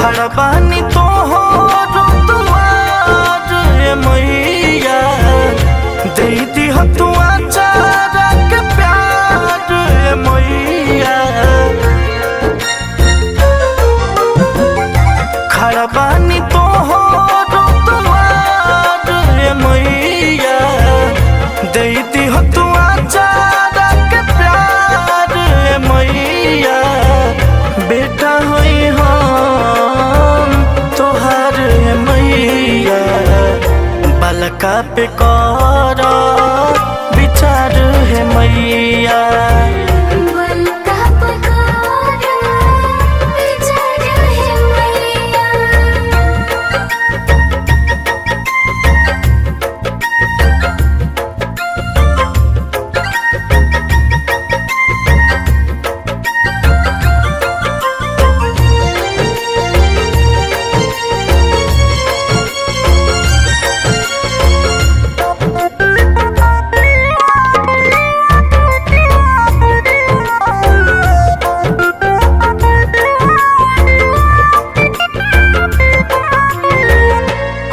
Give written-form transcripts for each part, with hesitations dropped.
खड़ा बानी तोहर दुआर ए मैया, दे दिह तू आचारा के प्यार ए मैया। खड़ा बानी तोहर दुआर ए मैया, दे दिह तू आचारा के प्यार ए मैया। बेटा होई हम तोहार ए मैया, बलका पे कर विचार हे मैया। बलका पकार विचार है मैया।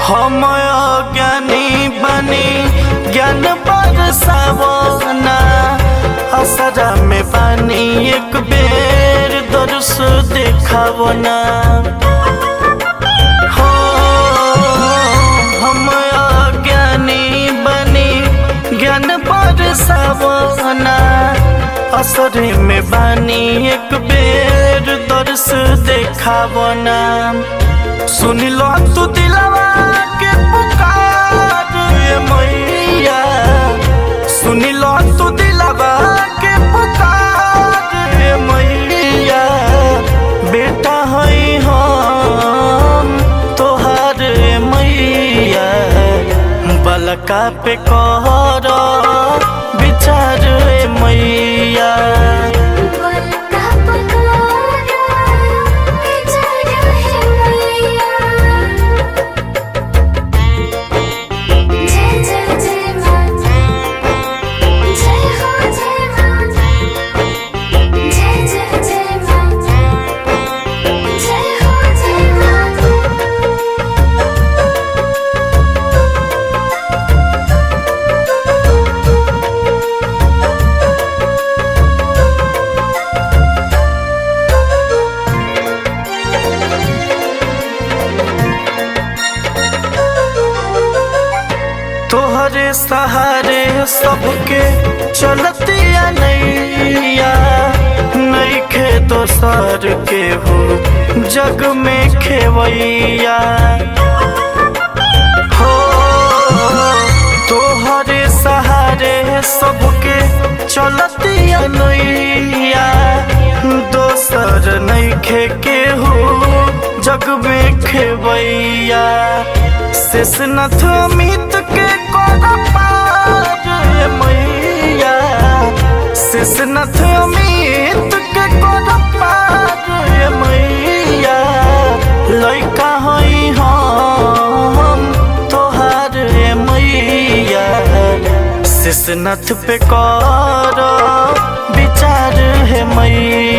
हम अज्ञानी बनी ज्ञान बरसावना, असरा में बानी एक बेर दर्श देखावना। हो हम अज्ञानी बनी ज्ञान बरसावना, असरे में बानी एक बेर दर्श देखावना। सुन लो तू दिलवा के पुकार ए मैया, सुन लो तू दिलवा के पुकार ए मैया। बेटा हई हम तोहार ए मैया, बलका पे कर विचार ए मैया। बलका पकार विचार है मैया। जय जय जय माँ, जय हो जय माँ, जय जय जय माँ, जय हो जय माँ। तोहरे सहारे सबके चलतिया नैया, नैखे दोसर के हो जग में खेवैया। हो तोहरे सहारे सबके चलतिया नैया, दोसर नैखे के हो जग में खेवैया। शेषनाथ अमित के कर पार ए मैया, शेषनाथ अमित के कर पार ए मैया। लइका हई हम तोहार ए मैया, शेषनाथ पे कर विचार हे मैया।